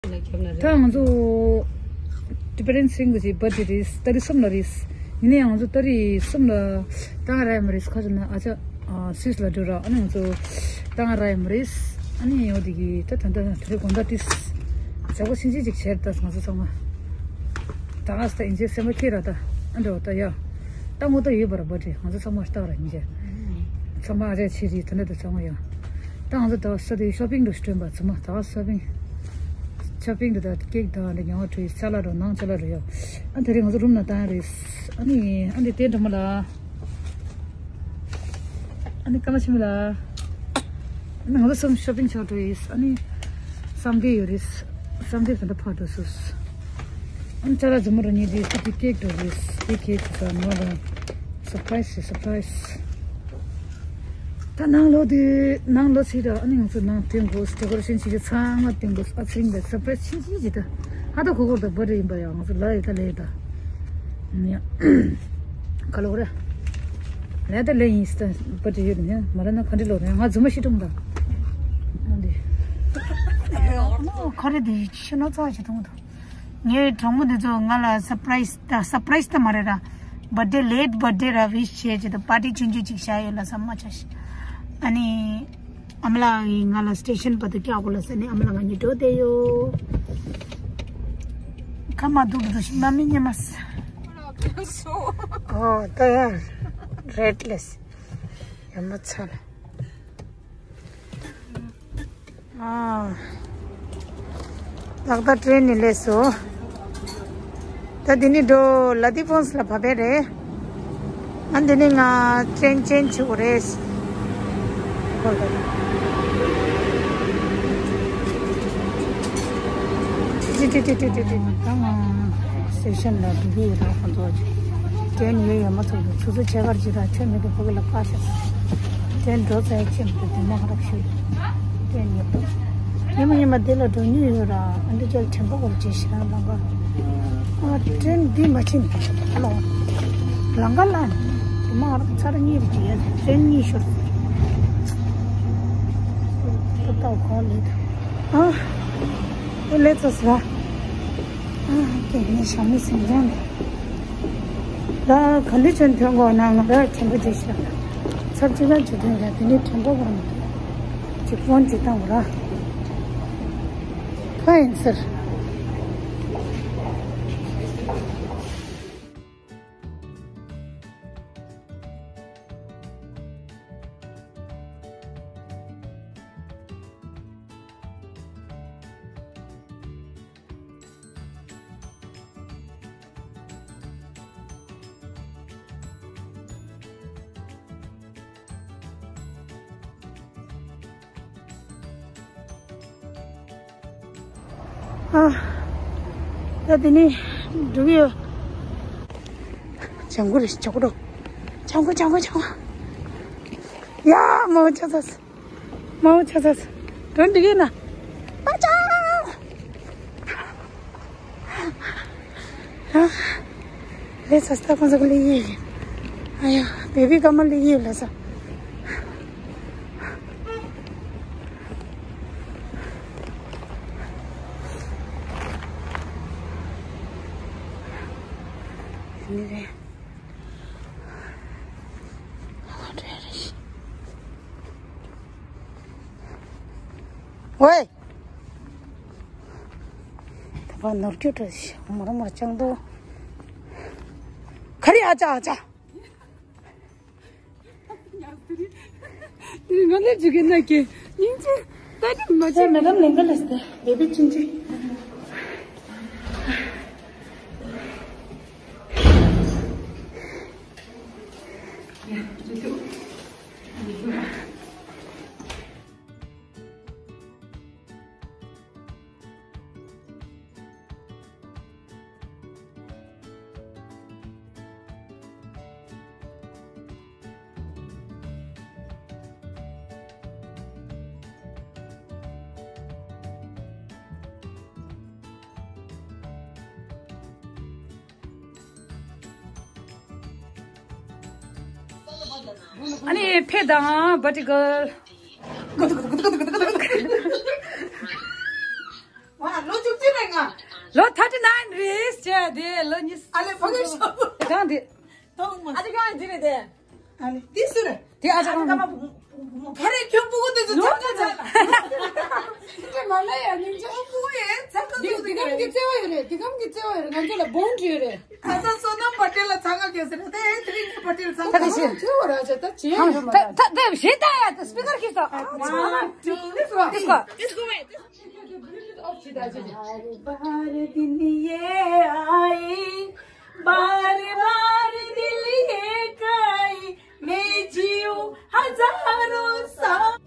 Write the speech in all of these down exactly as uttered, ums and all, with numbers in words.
ད་ང་ཚོ་ཏི་པེ་རན་སིང་གི་བར་ཐི་ཌེ་རེད། ཏ་རིག་གསུམ་ལ་རེད། ཡིན་ན་ཡང་ང་ཚོ་ཏ་རིག་གསུམ་ལ་ད་ར་ཡ་མ་རེད། ཁ་ཅིག་ན་ཨ་ཅག་སུད་སི་ལ་འགྲོ་ར། ཨ་ནི་ང་ཚོ་ད་ར་ཡ་མ་རེད། ཨ་ནི་ཡོད་དེ་གི་ད་ད་ད་ད་རེ་དགོང་དག་ཏིས་བྱ་བ་ཤིན་ཅི་ཅིག་བྱས། ད་ང་ཚོ་ཚང་མ་ད་ཨ་སི་ད་ཨིན་ཇི་སེམས་པ་ཁྱེད་ར་ད་ཨ་འདྲ་བ་ད་ཡ་ད་ངོ་ད་ཡོད་པ་ར། བར་ཐི་ཌེ་ང་ཚོ་ཚང་མ་ལྟ་ར་ཡིན་ཅེ། ཚང་མ་ཨ་རེ་ཆེ་རི་ད་འདྲ་ད་ཚང་མ་ཡ། ད་ང་ཚོ་ད་ས་དེ་ཤོ་པིང་འགྲོ་སྤྲོན་པ་ཚང་མ་ད་ཤོ་པིང་། ཤོ་པིང་དུ་ད་ཀེག་དང་འདི་ཉོ་བ་འགྲོ་ཡི། ཅ་ལག་འགྲོ་ནང་ཅ་ལག་འགྲོ་ཡོད། ཨ་དེ་རིང་ང་ཚོ་རུམ་ན་བཏང་རེད། ཨ་ནི་ཨ་འདི་དེ་འགྲོ་མ་ལ། ཨ་ནི་ཀ་མ་ཆི་མི་ལ། ཨ་ནི་ང་ཚོ་སམ་ཤོ་པིང་ཆོག་འགྲོ་ཡི། ཨ་ནི་སམ་དེ་ཡོད་རེད། སམ་དེ་ད་ད་ཕར་འགྲོ་སོང་། ཨ་ནི་ཅ་ལག་རྫུན་མ་རུ་ཉིད་དེ་ད་དེ་ཀེག་འགྲོ་རེད། དེ་ཀེག་ད་ནོ་ར། སར་པ་རའི་སི་རེད། སར་པ་རའི་སི། ད་ནང་ལོགས་དེ་ནང་ལོགས་ཚིག་ར། ཨ་ནི་ང་ཚོ་ནང་སྟོན་དགོས། ཌེ་ཀོ་རེ་ཤན་བྱེད་རྒྱུ་ཚང་མ་སྟོན་དགོས། ཨ་ཚིག་འདི་སར་པ་རའི་སི་ཆིན་ཆིན་བྱེད་ད། ཨ་ད་གོ་གོ་ད་བར་ཐི་ཌེ་ཡིན་པ་ཡ། ང་ཚོ་ལ་ཡི་ད་ལས་ད་ཡ་ག་ལོ་རེ་ལས་ད་ལས་ཡིན་སི་ད་བར་ཐི་ཌེ་ཡོད་ནི་མ་རེད་ན་ག་འདྲ་ལོ་རེད། ང་རྫུན་མ་ཤི་གྲོང་ད་ཨ་འདི་ཁ་རེ་དེ་ཤི་ན་ཚ་ཞིག་གྲོང་ད། ངའི་གྲོགས་མོ་འདི་ཚོ་ང་ལ་སར་པ་རའི་སི་ད་སར་པ་རའི་སི་ད་མ་རེད་ར། བར་ཐི་ཌེ་ལེ་ཊི་བར་ཐི་ཌེ་ར་ཝིཤ་བྱས་བྱས་ད་པར་ཊི་ཆུང་ཆུང་ཅིག་བཞག་ཡོད་ལ་བསམ་མ་ཆགས་ཤིག་ཨ་ནི་ཨ་མ་ལགས་ཀྱིས་ང་ལ་སི་ཊེ་ཤན་བར་དུ་བཀྱག་དགོས་ལ་ཟེར་ནས་ཨ་མ་ལགས་ང་གཉིས་འགྲོ་བསྡད་ཡོད། ཁ་མ་འདུག་འགྲོ་ཞིག་མ་མི་ཉན་མ་ས། ཨོ་ད་ཡ་རེད་ལེ་སི་ཡ་མ་ཚ་ལ། ཨ། ཏག་ཏག་ཊེན་ནི་ལས་སོ། ད་འདི་ནི་འགྲོ་ལ་དི་ཕོན་སི་ལ་བབས་པས་རེད། ཨ་འདི་ནི་ང་ཊེན་ཅེན་བྱེད་དགོས་རེད། ཧོལ་ད་ང་སི་ཊེ་ཤན་ལ་འགྲོ་གི་ཡོད་ར། ཁོང་ཚོ་ཊེན་ཡོད་ཡོད་མ་ཚོར་འདུག་ཆུ་ཚོད་ཕྱེད་ཀར་ཅི་ར་ཆོད་མེད་དུ་ཕ་གི་ལ་བཀག་ཤག་ཊེན་འགྲོ་ཚར་ཡག་ཅེས་མི་འདུག་དེ་མ་ཧ་རག་ཤོད། ཊེན་ཡོད་པ། ཉི་མ་ཉི་མ་འདི་ལ་འགྲོ་མྱོང་ཡོད་ར། ཨ་འདི་ཅག་དྲན་པ་སྐོར་ཅེས་ཤི་རང་ལང་ག་ཨ་ཊེན་འདི་མ་ཕྱིན་ལོ། ལང་ག་ལ་དེ་མ་ཧ་རག་ཚར་གཉིས་རེ་ཅི་ཡ་ཊེན་གཉིས་ཤོར། ཏོ་ཏོ་གོ་ལེ་ད། ཨ་ཨོ་ལེ་ཚོ་ས། ཨ་ཀེ་ནི་ཤ་མི་སེང་ལྗང་ནི། ད་ག་འདི་ཆོན་ཐོན་གོ་ན་ང་ར་ཆེན་པོ་ཅིག་ཤ། ཚར་གཅིག་ལ་ཅི་ཐོན་ར་དེ་ནི་ཕྲན་པོ་གོ་ནི། ཅིག་ཕོན་ཅིག་བཏང་གོ་ར། ཁ་ཡིན་ཟེར། ཨ། ད་དེ་ནི་འགྲུག་ཡོད། ལྗང་གུ་རེད། ལྗང་གུ་འགྲོ། ལྗང་གུ་ལྗང་གུ་ལྗང་གུ། ཡ་མོ་ཆ་ཚ། མའོ་ཆ་ཚ། དོན་འདི་གས་ན། པ་ཅང་། ཨ། ལས་ས་སྟ་ཁོང་ཚོ་གི་ལས་ཡིན། ཨ་ཡ། བེ་བི་ཀ་མ་ལས་ཡིན་ལ་ས། ཡིན་རེད། ཝེ། ད་པ་ནོར་སྐྱོ་བྲོ་ཞིག་མོར་མོར་ཅང་དུ། ཁ་རི་ཨ་ཅག་ཨ་ཅག་ང་ལས་འཇུག་གི་ན་ཀྱེ་སྙིང་རྗེ། ད་ནི་མ་ཅེ་མེ་ཌམ་ལེན་ག་ལས་ཏེ་བེ་བི་ཅིན་ཅི། ཨ་ནི་ཕེ་དང་བ་ཏི་གལ། ང་ལོ་ཅུང་ ལོ་thirty nine རེད་ཟེར་དེ་ལོ་གཉིས། ཨ་ལེ་ཕ་གི་ཤོག་གང་དེ། ཐོང་མ། ཨ་ཅག་གང་དེ་རེད་དེ། ཨ་ལེ་འདི་སུ་རེད། དེ་ཨ་ཅག་གང་། ག་རེ་ཁྱོད་ཕྲུ་གུ་དེ་ཚོ་ཚང་མ་ཚང་། དེ་མ་ལ་ཡ་ཉིན་ཅག་ཕྲུ་གུ་ཡེ་ཚང་མ་དེ་ཚོ་དེ་གམ་གྱི་བརྩེ་བ་ཡོད་རེད། དེ་གམ་གྱི་བརྩེ་བ་ཡོད་རེད། ང་ཚོ་ལ་བོན་ཌི་ཡོད་རེད། ཁ་སང་བསོད་ནམས་པ་ཊེལ་ལ་ཚང་མ་གས་ཟེར་དེ་དེ་རིང་པ་ཊེལ་ཚང་མ། ད་དེ་ཤེས། ཁྱོད་ར་ཅག་ད་ཅེ། ད་ད་དེ་ཞེ་ད་ཡ་ད་སྤི་ཀར་ཁྱེར་སོང་། One, two, three. Disco. Disco. Bluetooth off བྱེད་ད་ཅེ། बार दिन ये आई, बार बार दिल ये काई, मैं जीऊं हजारों साल।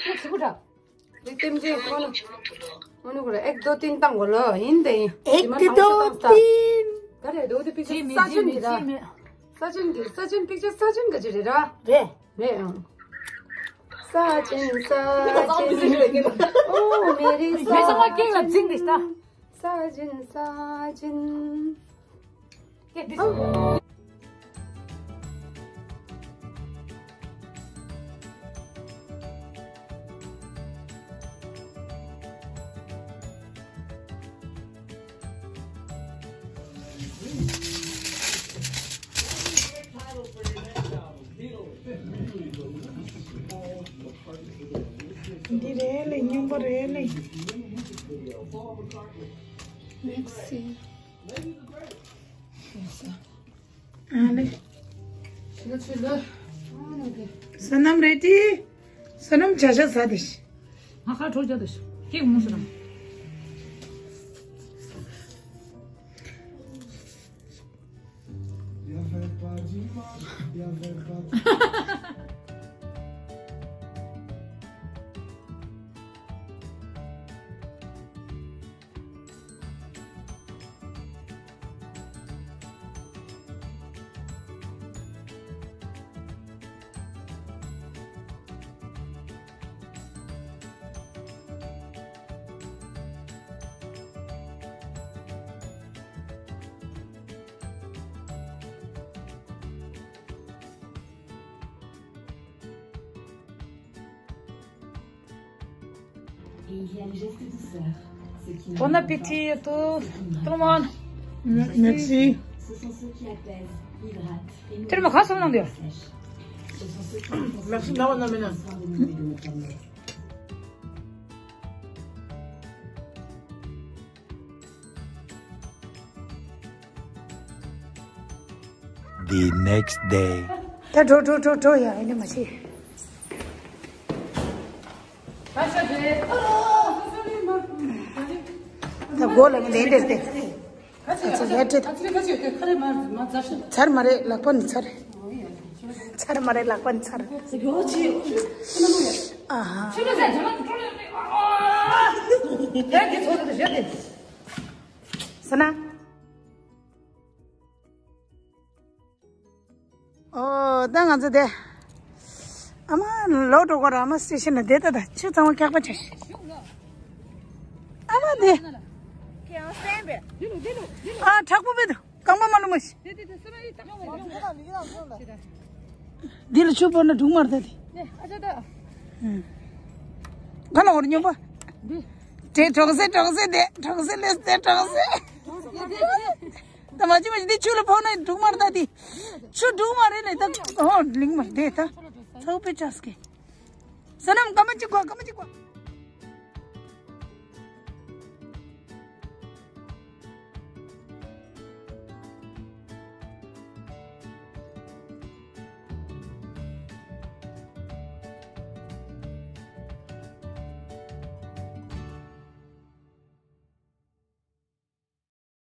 ཁྱོད་ཚིག་པ་འདྲ། རིག་ལྟེམ་ཅན་ཁོ་ན། ཁོ་ན་གོ་ལ་ཨེག་དོ་ཏིན་བཏང་གོ་ལ་ཡིན་ཏེ་ཡིན། ཨེག་དོ་ཏིན། ག་རེ་འདུག་དེ་པིག་ཅར་ས་ཆེན་གི་ར། ས་ཆེན་གི་ས་ཆེན་པིག་ཅར་ས་ཆེན་ག་ཅི་རེད་ར། རེད། རེད་ཨང་། ས་ཆེན་ས་ཆེན། ཨོ་མེ་རི་ས་ཆེན། ས་ཆེན་ས་ཆེན། འདི་རེད་ལེ། སྙན་པོ་རེད་ལེ། Let's see. ཨ་ལེ། བསོད་ནམས་རེད་དེ། བསོད་ནམས་བྱ་བྱ་ཟ་དེ་ཤི། ང་ཁ་གྲོ་བྱ་དེ་ཤི། ཁྱེད་ངོ་སུ་རང་། Bon appétit à tous. Tout le monde. Merci. Merci. The next day. ད་འགྲོ་འགྲོ་འགྲོ་འགྲོ་ཡ། ཨེ་ནི་མ་བྱེད། ད་སྒོ་ལ་ངས་ལན་འདེབས་ཏེ། ཚར་མ་རེད། ལག་པ་ནི་ཚར། ཚར་མ་རེད། ལག་པ་ནི་ཚར། ཨ་ཧ། ཟེར་ན། ཨོ། ད་ང་ཚོ་དེ། ཨ་མ་ལོག་འགྲོ་གོ་ར། ཨ་མ་སི་ཊེ་ཤན་ལ་བསྡད། ད་ད་ཆུ་ཚང་མ་འཁྱག་པ་ཆགས་ཤག་ཨ་མ་དེ། ཨ་དྲག་པོ་བས་འདུག་རྐང་པ་མ་ལུས་མ་ཤི། འདི་ལ་ཆུ་བོར་ན་འགྲིག་མ་རེད་ད་དེ། ག་ལ་འོར་སྨྱོན་པ། དེ་གྲོགས་སེ་གྲོགས་སེ་དེ་གྲོགས་སེ་ལེས་དེ་གྲོགས་སེ། ད་མ་ཅི་མ་ཅི་འདི་ཆུ་ལ་ཕོག་ན་འགྲིག་མ་རེད་ད་དེ། ཆུ་འགྲིག་མ་རེད་ལེ་ད། ཨོ་ལིང་མ་རེད་དེ་ད། ཚ་བོ་དཔེ་ཆགས་ཀི། བསོད་ནམས་སྐར་མ་གཅིག་གོ། སྐར་མ་གཅིག་གོ།